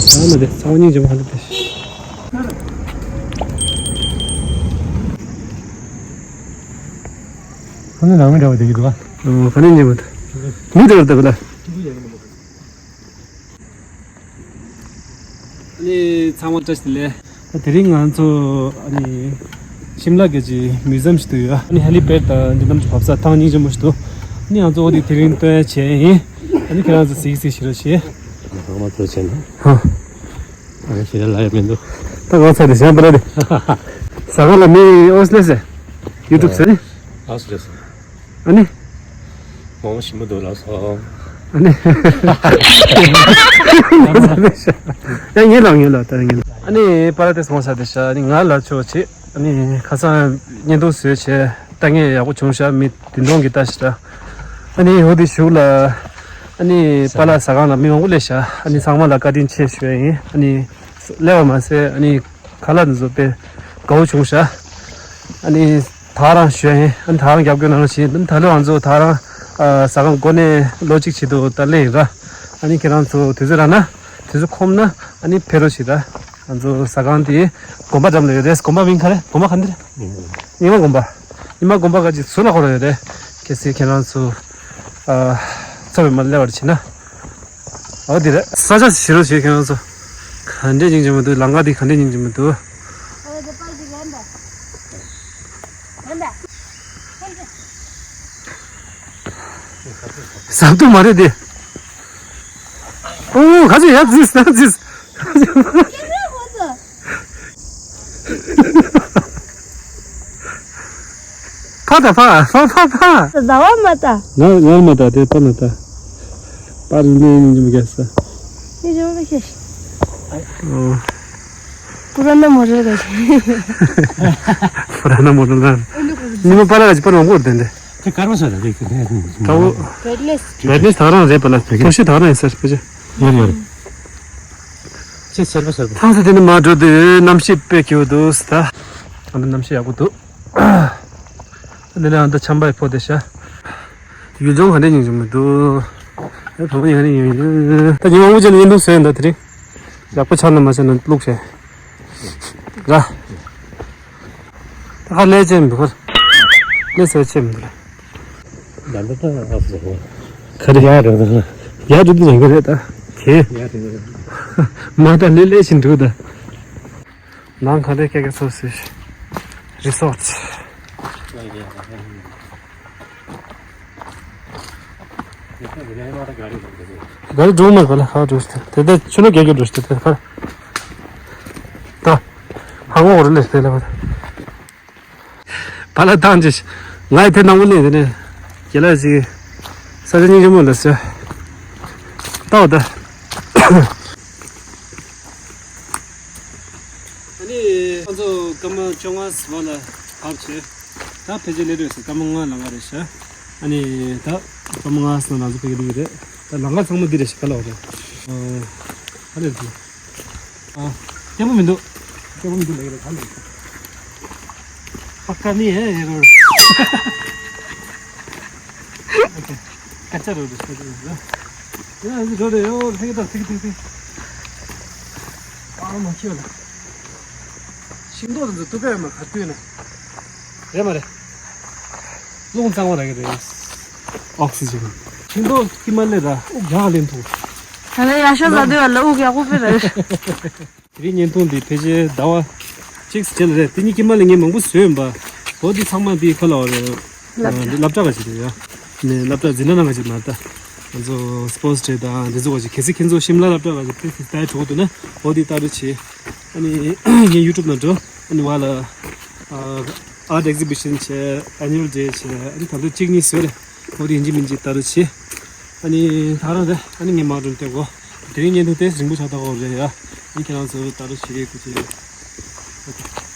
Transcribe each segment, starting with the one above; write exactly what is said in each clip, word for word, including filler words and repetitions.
ཚང་མ་དེ་ཚང་མ་སྙིང་རྗེ་མོ་ཧ་ལས་དེ། ཁོ་ནི་ནང་མི་འདྲ་བ་དེ་གི་འདུག་ག་ཨོ། ཁོ་ནི་སྙིང་རྗེ་མོ་དེ། མི་འདྲ་བ་དེ་གི་ལ། ཨ་ནི་ཚང་མ་བཀྲ་ཤིས་བདེ་ལེགས། དེ་རིང་ང་ཚོ་ཨ་ནི་ཤིམ་ལ་གི་ཅིག་མིའུ་ཟི་ཡམ་ཞིག་ཏུ་ཡོད། ཨ་ནི་ཧེ་ལི་པེཌ་དང་འདི་རྣམས་ཀྱི་བབས་ས་ཐང་སྙིང་རྗེ་མོ་ཞིག་འདུག་ཨ་ནི་ང་ཚོ་འོ་དེ་དེ་རིང་སྟོན་བྱས་ཡིན། ཨ་ནི་ཁྱེད་རང་ཚོ་གཟིགས་གཟིགས་ཞེ་དྲག་བྱས། ང་ཚོ་ཚོ་བྱས་ན། ཧ། ཨ་ནི་ཞེ་དྲག་ལ་ཡ་མི་འདུག་ད་ང་ཚོ་དེ་བྱས་པ་ལ་དེ། ཟ་ཁང་ལ་མི་ཨོ་སི་ལེ་སེ། ཡུ་ཊུབ་ཟེར་ནི། ཨོ་སི་ལེ་སེ། ཨ་ནི། མོ་ཞིམ་པོ་འདུག་ལགས་སོ། ཨ་ནི། ཡ་ངེད་ལ་ངེད་ལ་ད་ངེད་ལ། ཨ་ནི་པ་ལ་ཏེས་མོ་ས་དེ་ཤ། ཨ་ནི་ང་ལ་ཆོག་ཆེ། ཨ་ནི་ཁ་སང་བརྙན་ཐུང་བཟོས་བྱས་ལྟ་ངན་ཡག་པོ་བྱུང་ཤག་མི་བདུན་སྟོང་གི་ལྟ་ཤི་ད། ཨ་ནི་འོ་དེ་གཞུག་ལ། ཨ་ནི་པ་ལ་ཟ་ཁང་ལ་མི་མང་པོ་སླེབས་ཤག་ཨ་ནི་ཚང་མ་ལ་བཀའ་དྲིན་ཆེ་ཞུ་ཡ་ཡིན། ཨ་ནི་སླེབས་པ་མ་ཟད་ཨ་ནི། ཁ་ལག་འདི་ཚོ་དཔེ་དགའ་བོ་བྱུང་ཤག་ཨ་ནི་ད་རང་ཞུ་ཡ་ཡིན། ཨ་ནི་ད་རང་རྒྱབ་སྐྱོར་གནང་རོགས་བྱེད། ཨ་ནི་ད་ལོ་ང་ཚོ་ད་རང་ཨ་ཟ་ཁང་སྒོ་ནས་ལོ་གཅིག་བྱེད་དུ་ད་སླེབས་ཡིན་ར། ཨ་ནི་ཁྱེད་རང་ཚོ་དུས་ཚོད་རག་ན་དུས་ཚོད་ཁོམ་ན་ཨ་ནི་ཕེབས་རོགས་བྱེད་ད། ང་ཚོ་ཟ་ཁང་དེ་དགོན་པ་འགྲམ་ལ་ཡོད་རེད། དགོན་པ་མིང་ག་རེ། དགོན་པ་ག་འདི་རེད། རྙིང་མ་དགོན་པ། རྙིང་མ་དགོན་པ་ག་ཅིག་ཟུར་ལ་ཁོ་ར་ཡོད་རེད། གལ་སྲིད་ཁྱེད་རང་ཚོ་ཨ་ཚོ་བའི་མ་སླེབས་པར་བྱེད་ན། ཨོ་དེ་རེད། ས་ཆ་ཞེ་རོ་ཞེ་ཁྱེད་རང་ཚོ། ག་འདྲས་སྙིང་རྗེ་མོ་འདུག་ལམ་ཁ་དེ་ག་འདྲས་སྙིང་རྗེ་མོ་འདུག་ཟབ་ཏུ་མ་རེད་དེ། ཨོ་ག་ཚོད་ཡ་ཛིས་ན་ཛིས། ཕ་ད་ཕ་ཕ་ཕ་ཕ། ཟླ་བ་མ་ད། ང་ང་མ་ད་དེ་པ་མ་ད། པར་ནས་ཉིན་ཅུ་མི་རྒྱག་ས། ཉིན་ཅུ་མི་རྒྱག་ས། ཨོ། པུ་ར་ན་མོ་རེ་རེ། པུ་ར་ན་མོ་རེ་ན། ཉི་མ་པ་ར་ག་ཅི་པར་མང་པོ་རེད་དེ། དེ་ཀར་མ་ས་རེད་དེ། ད་འོ། བེར་ནེས། བེར་ནེས་ད་རང་རེད་པ་ལ། ཐོ་ཤི་ད་རང་ཡིན་ས་རེད་པ་ཅི། ཡོད་ཡོད། ཅེས་ཟེར་བ་ཟེར་བ། ཐང་ས་དེ་ནི་མ་འགྲོ་དུས་གནམ་གཤིས་དཔེ་སྐྱིད་པོ་འདུག་ཟེར་ད། ཨ་ནི་གནམ་གཤིས་ཡག་པོ་འདུག་འདི་ནས་ཨ་ད་ཆམ་པའི་ཕོ་དེ་ཤ། ཡུལ་ལྗོངས་ག་འདྲས་སྙིང་རྗེ་མི་འདུག་ཨེ་བུ་མོ་ཡང་ནི་ཡོད་ཡོད། ད་ཉི་མ་དབུ་ཅན་ལ་བརྙན་ཐུང་བཟོས་ཡིན་ད་དེ་རིང་། ཡག་པོ་ཆགས་ན་མ་ཆགས་ན་བླུགས་བྱས། ར། ད་ཁ་ལས་ཅན་མི་འདུག་ལས་ཟེར་ཅན་མི་འདུག་ད་ད་ད་ཨ་ཟེར་བ། ཁ་རི་ཡ་རེད་ད། ཡ་རེད་ད་ཡང་གི་རེད་ད། ཁེ། ཡ་རེད་ད། མ་ད་ལས་ལས་ཕྱིན་འདུག་ད། ནང་ག་འདྲས་སྐད་ཀྱི་ཚོ་ཟེར། རི་སོར་ཊི། ག་རེ་འགྲོ་མ་ག་ལ་ཁ་འགྲོ་ཤི་ད། དེ་ད་ཆུ་ནོ་རྒྱག་གི་འགྲོ་ཤི་ད་དེ་ཁ། ད། ཧ་ངོ་རེ་ལེ་དེ་ལ་བ། བ་ལ་ཐང་ཅི། ང་ཡི་དེ་ནང་མོ་ནས་དེ་ནས། རྒྱལ་ལ་ཞིག་ས་ཆ་སྙིང་རྗེ་མོ་ལ་ཟེར། ལྟ་བ་ད། ཨ་ནི་ང་ཚོ་སྐར་མ་བཅོ་ལྔ་ཟིན་པ་ལ་བབས་བྱས། ད་ཕལ་ཆེར་སླེབས་རེད་ཟེར། སྐར་མ་ལྔ་ལང་ག་རེད་ཤག་ཨ་ནི་ད་སྐར་མ་ལྔ་ཟིན་ན་ང་ཚོ་ཕ་གི་སླེབས་རེད། ད་ལང་ག་ཚང་མ་འདི་རེད་ཤག་ག་ལ་བ་རེད། ཨ་ནི་རེད། ཨ། སྐྱ་བོ་མི་འདུག་སྐྱ་བོ་མི་འདུག་ལེགས་རེད་ག་ལེགས། ཕ་ཀ་ནི་ཧེ་ཧེ་རོ། ཨོ་ཁེ། ཀ་ཅ་རོ་རེ་ཤ་རེ་རེ། ཡ་ཨ་ཟི་རོ་རེ་ཡོ་ཐེག་ཏོ་ཐེག་ཐེག་ཐེག་ཨ་མ་ཁྱོད་ལ། ཤིང་ཏོག་དེ་ཚོ་ཏུ་ཀ་ཡ་མ་ག་ཏུས་ན། རེད་མ་རེད། རླུང་གཙང་མ་རག་གི་རེད། ཨོག་སི་ཇན། ཤིང་ཏོག་ཁྱི་མ་ལེ་ར་དབུགས་ཡག་ལེན་ཐུབ། ད་ལྟ་ཡ་ཤོ་ཟ་དུས་ལ་དབུགས་ཡག་པོ་དཔེ་ར་རེད། དེ་རིང་བརྙན་ཐུང་འདི་ཕལ་ཆེར་ཟླ་བ་གཅིག་ཙམ་རྗེས་ལ་རེད། དེ་གཉིས་ཀྱི་མ་ལས་ངས་མང་པོ་བཟོས་ཡིན་པ། འོ་འདི་ཚང་མ་འདི་ཁ་ལ་བ་རེད། སློབ་གྲྭ། སློབ་གྲྭ་ག་ཅིག་རེད་ཡ། ནས་སློབ་གྲྭ་འཛིན་གྲྭ་ནང་ག་ཅིག་མ་ལྟ། ང་ཚོ་སི་པོར་ཊི་ཌེ་དང་འདི་ཚོ་ག་ཅིག་གལ་སྲིད་ཁྱེད་ཚོ་ཤིམ་ལ་སློབ་གྲྭ་ག་ཅིག་དེ་ལྟ་གྲོགས་འདུག་ན་འོ་འདི་ལྟ་རུ་བྱེད། ཨ་ནི་ངའི་ཡུ་ཊུབ་ནང་འགྲོ། ཨ་ནི་བ་ལ། ཨར་ཊི་ཨེག་ཟི་བི་ཤན་བྱས། ཨེ་ནུ་ཨལ་ཌེ་བྱས། ཨ་ནི་ད་དུང་གཅིག་གཉིས་བཟོས་རེད། འོ་དེ་ཡིན་གཅིག་མིན་གཅིག་ལྟ་རུ་བྱེད། ཨ་ནི་ད་རང་རེད། ཨ་ནི་ངས་མ་འགྲོ་བལྟས་གོ། དེ་རིང་བརྙན་ཐུང་དེ་རིང་པོ་ཆགས་ད་གོ་རེད་ཡ། ཨ་ནི་ཁྱེད་རང་ཚོ་ལྟ་རུ་བྱེད་དགོས་ཀྱི་ཡོད། ཨོ་ཁེ།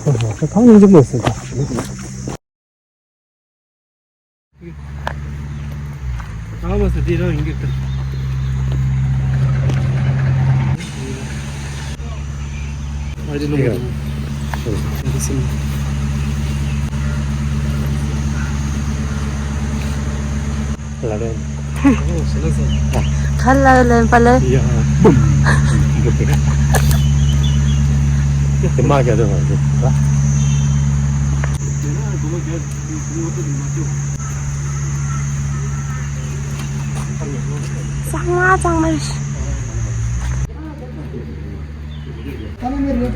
ཁོ་ཁོ་ཁོ་ཐང་ཉིན་གཅིག་ལས་ཟེར་ད། ཨ་མ་ས་དེ་རང་ཡིན་གྱི་ད། ཨ་ཅེ་ལོ། ཡ། ལ་ལན། ཁ་ལ་ལན་པ་ལེ། ཡ། དེ་མ་ག་དེ་མ་དེ། གཙང་མ་གཙང་མ་རེད།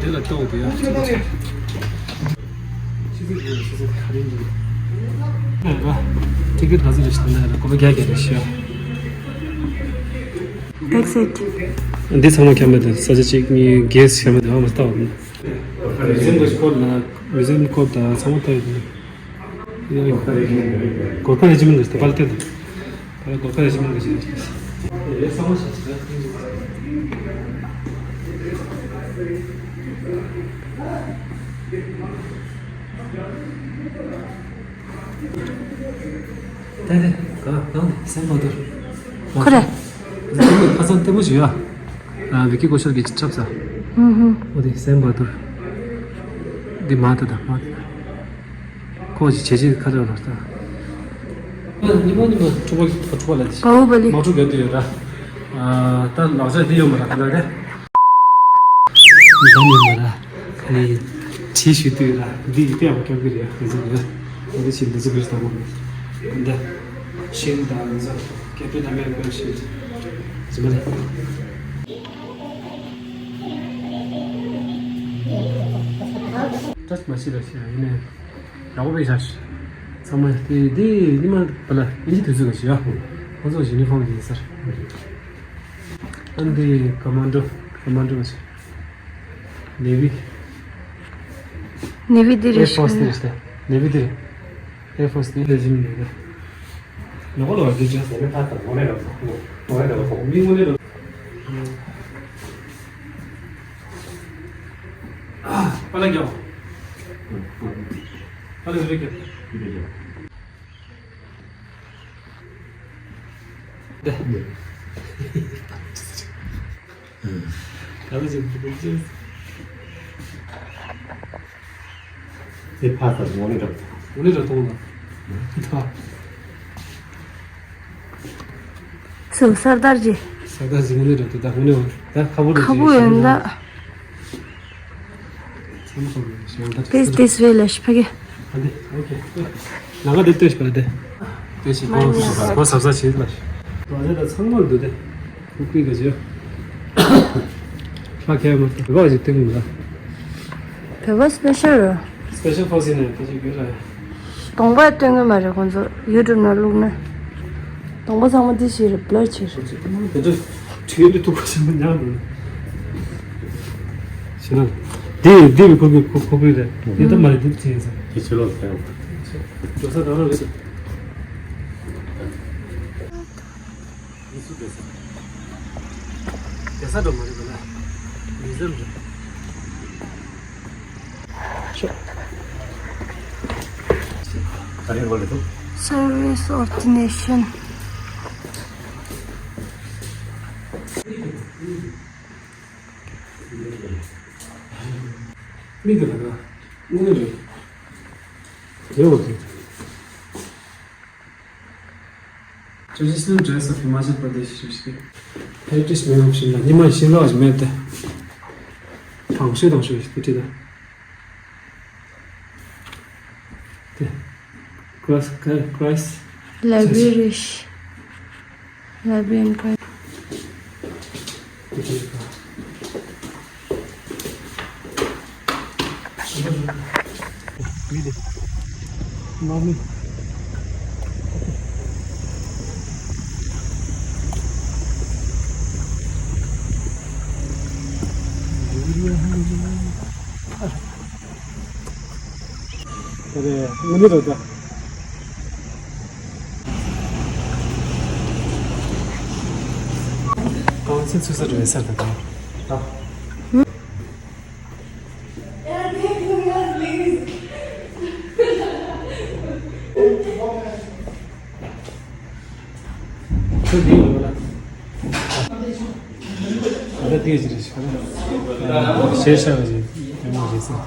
དེ་ལ་ལྟོས་དེ་ཡ། ཅི་ཟིག་རེད། ཅི་ཟིག་ག་རེ་ཡིན། ཨ། ཊི་ཀེ་ཊི་ག་ཚོད་རེད་ཟེར་ན་ཡ་ལ་སྒོར་མོ་བརྒྱ་བརྒྱ་རེད་ཤག Back seat. འདི་ཚང་མ་ཁྱམས་དང་ས་ཆ་གཅིག་གཉིས་གེ་སི་ཁྱམས་དང་ཨ་མ་ལྟ་བ། མིའུ་ཛི་ཡམ་གྱི་སྐོར་ལ་མིའུ་ཛི་ཡམ་སྐོར་དང་ཚང་མ་ལྟ་ཡོད། སྒོར་ཁ་རེ་ཅི་མིན་འདུག་ད་པར་སྟོན་དང་། ད་སྒོར་ཁ་རེ་ཅི་མིན་འདུག་ཅི་འདུག་ཅི་འདུག་ལས་བསམ་བློ་བྱས་ཅི་འདྲ་ཐེངས་ཅིག་ཏན་ཏན་ག་གང་ནས་སེམས་མ་དུར། ཁོ་རེ། ཁ་སང་ལྟད་མོ་ཞིག་ཡོད་ཨ། བི་ཀི་ཀོ་ཤལ་གྱི་ཆབ་ས། ཧུམ་ཧུམ། འོ་དེ་སེམས་མ་དུར། འདི་མ་ད་ད་མ་ད་ད། ཁོ་ཞིག་བྱེད་ཆེད་ཁ་ལོ་ལ་ད། ཉི་མ་ཉི་མ་ཕྲུ་གུ་ཕྲུ་གུ་ལ་དེ། བའུ་བ་ལི། མ་ཕྲུ་གུ་དེ་ཡོད་ར། ད་ལག་ཆ་དེ་ཡོད་མ་ར་ཁ་ལ་རེད། ད་ཉི་མ་ར། ཁ་ནས་བྲིས་ཞུ་དུས་ར་འདི་ཡི་ཏེ་ཡང་སྐྱོབ་ཀྱི་རེད་ཡ། ང་ཚོ་ཡོད། ང་ཚོ་ཞིག་འདི་ཚོ་བེར་ལྟ་བུ་མེད། འདི་ཤིང་དང་ང་ཚོ་སྐད་སྤྲོད་དང་མེད་པའི་ཤིང་ཟིན་པ་རེད། ཏྲས་མ་ཤི་ར་ཤི་ཡིན་ནས་ཡག་པོ་བྱས་ཤག་ཚང་མ་དེ་དེ་ཉི་མ་པ་ལ་ཡིན་གྱི་དུས་ཚོད་ག་ཤི་ཡ། ཁོང་ཚོ་ཡུ་ནི་ཧྥོམ་ཡིན་ས་རེད། ཨ་ནི་ཀོ་མན་ཌོ་ཀོ་མན་ཌོ་ག་ཤི། ནེ་ཝི། ནེ་ཝི་འདི་རེད། ཨེར་ཕོར་སི་འདི་རེད། ནེ་ཝི་འདི་རེད། ཨེར་ཕོར་སི་འདི་རེད་ཟིན་ནས་རེད། ལོག་ལོག་འདི་ཅག་ཟེར་ན་ཁ་ཐག་ངོ་ནས་རོགས་ཐོག་ངོ་ནས་རོགས་ཐོག་མི་ངོ་ནས་རོགས། ཨ་ལ་རྒྱོ། ཨ་ལ་རེ་རྒྱོ། འདི། ག་ལ་ཅིག་འདུག་ཅེས། དེ་ཕ་ས་ངོ་ནས་འགྲོ། ངོ་ནས་འགྲོ་གཏོང་ལ། ད། སུ་སར་དར་ཇི། སར་དར་ཇི་ངོ་ནས་འགྲོ་དེ་ད་ངོ་ནས་འོང་ད་ཁ་བོ་རེད། ཁ་བོ་ཡོད་ད། This, this way ལ་ཕ་གི། ཨ་འདི། ཨོ་ཁེ། ནང་ག་དེ་ལྟོས་ཤིག་ག་དེ། ལྟོས་ཤིག་གོ་གོ་ཟབ་ཟབ་བྱེད་ལ། ང་ཚོ་ད་ཚང་མར་འདུག་སྟེ། ཁུག་ཀི་ག་ཅི། ཕ་ཁེ་མ་བོད་པ་ཅིག་སྟོན་གི་མི་འདུག་བོད་པ་སི་པེ་ཤལ་རོ། སི་པེ་ཤལ་ཕོར་སི་ནས་ཕ་ཅིག་ཡོད་ལ། གདོང་པ་སྟོན་གི་མ་རེད་ཁོང་ཚོ་ཡུ་ཊུབ་ནང་བླུགས་ན། གདོང་པ་ཚང་མ་འདི་ཞིག་རེད་བླར་བྱས། དེ་ཚོ་དྲིས་ལི་ཐུག་པ་ཞིག་མ་ཉག་འདུག་ཞེ་ན། དེ་དེ་བའི་ཁོག་པའི་ཁོག་པའི་རེད། དེ་ལྟ་མ་རེད་འདུག་ཅེས་ཟེར། དེ་ཕྱི་ལོགས་ལ་ཕེབས། འགྲོ་ས་ག་རང་རེད་ཟེར། མི་སུ་བསྡད་ས། བསྡད་ས་འགྲོ་མ་རེད་པ་ལ། མི་ཟེར་རེད། Service ordination. མི་དེ་ལ་ན་དངོས་གནས་རེད། དེ་འོ་དེ། Traditional dress of Himachal Pradesh རེད་ཤག Heritage Museum ཤིང་ལ་ཉི་མ་ཤིང་ལ་བཞིན་མེད་དེ། དང་ཤོས་དང་ཤོས་ཤིག་དེ་བྲིས་ད། དེ། Christ Christ Library. Library and Christ. དེ་རེད། དངོས་གནས་རེད་ད། གང་ཚེ་ཚུགས་ས་རེད་ས་ད་ད། ཁྱོད་འདི་ཡོད་ལ། ད་ལྟ་དེ་ཞིག་ ཤེས་བྱ་ཞིག་ཡོང་བ་རེད་ཟེར་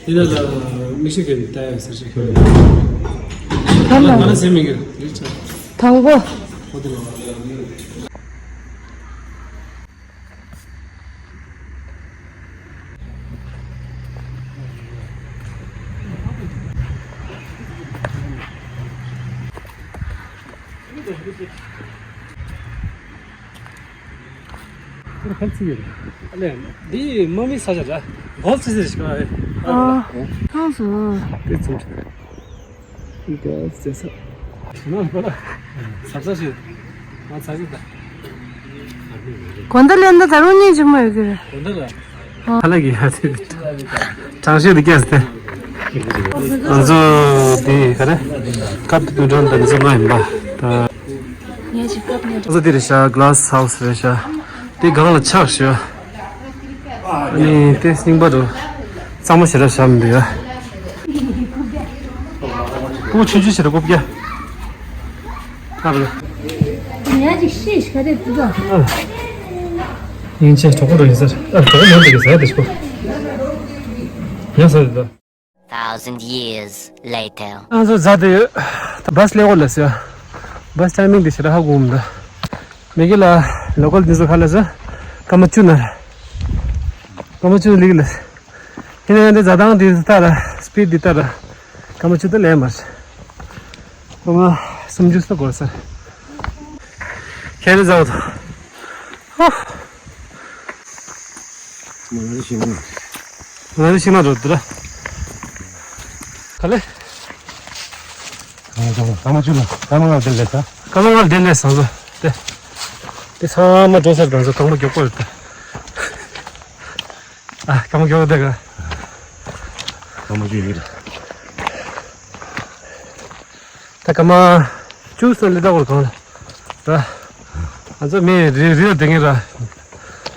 ཏེ། དེ་ལ་མི་ཤེས་མཁན་ལྟ་ཡ་ཟེར་ཞིག་ག་ལ་ང་ལ་སེམས་མི་འགྱུར་རེད་ཆ། དང་པོ། ཨོ་དེ་ལ། ཁྱོད་ཁ་ཚིག་ཡོད། ཨ་ལས། འདི་དམག་མི་ས་ཆ་ར། གོ་ཚི་ཚི་ཞིག་ཨ། ཨ། ཁང་སོ། དེ་ཚོ། འདི་ག་ཟེ་ས། ང་གོ་ལ། ས་ས་ཞིག་ང་ཚ་གི་ད། གོ་འདི་ལེན་ད་ད་རུང་སྙིང་རྗེ་མོ་ཡོད་གི་རེད། གོ་འདི་ལ། ཧ་ལས་གི་ཧ་ཚི། དྲང་ཤོས་འདི་སྐྱེས་ཏེ། ང་ཚོ་འདི་ག་རེ། སྐབས་དེ་དུས་དྲན་དང་འཛོམས་ཡིན་པ། ད། ང་ཚོ་འདི་རེད་ཤག Glass House རེད་ཤག་དེ་སྒང་ལ་ཆགས་ཤག་ཨ་ནི་དེ་རྙིང་པ་འདུག་གཙང་མ་ཞེ་དྲག་བཞག་མི་འདུག་ཡ། སྤུ་གུ་ཆུང་ཆུང་ཞིག་རེད་རྐུབ་བཀྱག་ཨ་རེད། ཉ་ཅིག་ཤི་ཤི་ག་རེ་འདུག་ག་ཡིན་ཆེ་གྲོགས་པོ་རེད་ཟེར། ཨ་གྲོགས་པོ་མིན་འདུག་གི་ཟེར་དེ་ཤི་གོ་ཉ་ཟེར་དེ། Thousand years later. ཨང་ཚོ་ཛ་དེ་ཡོད། ད་བཱས་ལེགས་འོ་ལ་ཟེར། བཱས་ཊའི་མིང་དེ་ཞེ་དྲག་ཧ་གོ་མི་འདུག་མི་གི་ལ་ལོ་ཀལ་འདི་ཚོ་ཁ་ལ་ཟེར། སྐར་མ་བཅུ་ན། སྐར་མ་བཅུ་ན་ལིག་ལ། ཁྱེད་རང་འདི་ཛ་དང་འདི་ལྟ་ར། སི་པིཌ་འདི་ལྟ་ར། སྐར་མ་བཅུ་ད་ལས་མར། སྐར་མ་སུམ་ཅུ་ཙམ་འགོར་ས། ཁྱེད་རང་ཛ་འོ་ད། ཧོ། ང་རང་ཤིང་ནགས། ང་རང་ཤིང་ནགས་འགྲོ་འདུག་ར། ག་ལེ། ང་ཚོ་སྐར་མ་བཅུ་ལ་སྐར་མ་ལྔ་བདེ་ལས་སོང་། སྐར་མ་ལྔ་བདེ་ལས་སོང་ཟེར་ཏེ། དེ་ཚང་མ་འགྲོ་ས་འགྲོ་ས་དང་པོ་མགྱོགས་པོ་རེད་ད། ཨ་སྐར་མ་མགྱོགས་པོ་དེ་ག་སྐར་མ་བཅུ་ཡིན་ར། ད་སྐར་མ་བཅུ་ཙམ་ལས་ད་བར་གང་ལ་ར། ང་ཚོ་མི་རི་རི་ལ་བསྡད་མཁན་ར།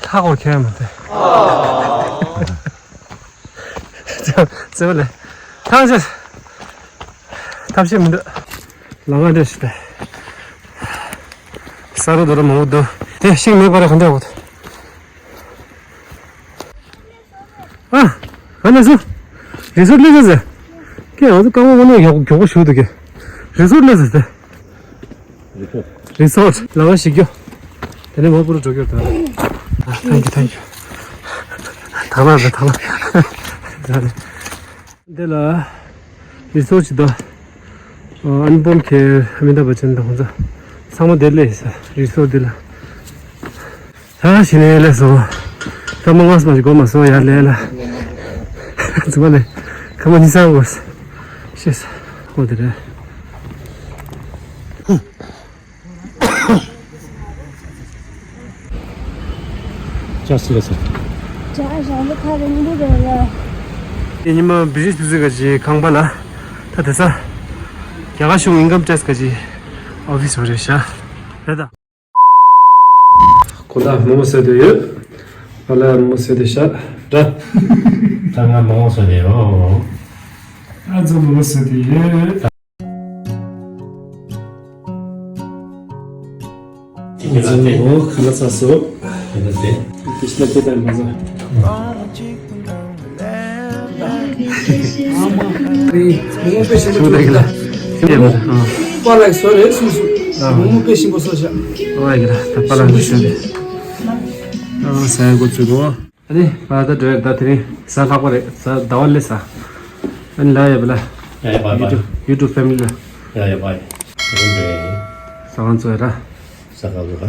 ལྷག་གོ་ཁྱད་མི་འདུག་ཙེ་བ་ལེ། ཐང་ཆད། ཐབས་ཤེས་མི་འདུག་ལམ་ཁ་འདྲ་ཞིག་སྟེ། ས་རུ་རྡོ་རུ་མང་པོ་འདུག་དེ་ཤིང་མེད་པར་གང་འདྲ་འོག་ཨ། ག་ལེ་སུ། རི་སོར་ལེ་ཟེར་ཟེར། ཀྱེ་ང་ཚོ་རྐང་པ་མ་ནོར་མགྱོགས་པོ་ཞུགས་འདུག་གི་རི་སོར་ལེ་ཟེར་ཟེར། རི་སོར། ལམ་ཁ་ཞིག་སྐྱོ། དེ་ནས་མ་པུ་རུ་འགྲོ་རྒྱུར་ད། ཨ། Thank you, thank you. ཐང་ལ་ཐང་ལ། འདི་ལ་རི་སོར་ཅིག་འདུག་ཨ་ནི་པོམ་ཁེར་ཨ་མི་ཏཱབ་བྷ་ཅན་དང་ཁོང་ཚོ་ཚང་མ་འདིར་སླེབས་ཡོད་ས་རི་སོར་འདི་ལ། ད་ཞི་ནས་སླེབས་སོང་། སྐར་མ་ལྔ་ཙམ་ཞིག་འགོར་མ་སོང་ཡར་སླེབས་ལ། རྫུན་མ་ལས། སྐར་མ་ཉི་ཤུ་འགོར། ཤེས་སོང་། ཨོ་དེ་རེད། ཅག་སི་ལ་སོ། ཅག་ཞང་ལ་ཁ་རིང་པོ་རེད་ལ། དེ་ཉི་མ་བི་རི་ཇི་ཕི་ཟི་ག་ཅི་ཁང་པ་ལ། ད་དེ་ས། རྒྱ་གར་གཞུང་ཨིན་ཀམ་ཊེག་སི་ག་ཅི་ཨོ་ཕི་སི་རེད་ཤག་རེད་ད། ཁོ་ད་མོག་མོག་ཟས་དེ་ཡོད། ང་ལ་མོག་མོག་ཟས་དེ་ཤག་ར། ད་ང་མོག་མོག་ཟས་དེ་ཡོད། ཨ་ཙི་མོག་མོག་ཟས་དེ་ཡོད། ཨ་ཙི་མོག་མོག་ཁ་ལག་ཟ་སོ། ཁ་ལག་དེ། ཁ་ལག་དེ་ད་མ་ཟ། མོག་མོག་དཔེ་ཞིམ་པོ་འདུག་པཱ་ལགས་བཟོས་རེད་གསུངས་སོང་། མོག་མོག་དཔེ་ཞིམ་པོ་བཟོས་ཤག་ཨོ་ཡ་གི་ད་པཱ་ལགས་བཟོས་རེད། ཨ་ཟ་ཡ་འགོ་བཙུགས་རོགས། ཨ་ནི་ང་ད་འགྲོ་ཡ་ད་དེ་རིང་གཟའ་ལྷག་པ་རེད། གཟའ་ཟླ་བ་སླེབས་ས། ཨ་ནི་ལ་ཡ་བ་ལ། ཡ་ཡ་བ་བ། ཡུ་ཊུབ་ཕེ་མི་ལི་ལ། ཡ་ཡ་བ་ཡ། ཟ་ཁང་བཙུགས་ཡ་ར། ཟ་ཁང་བཙུགས་ར།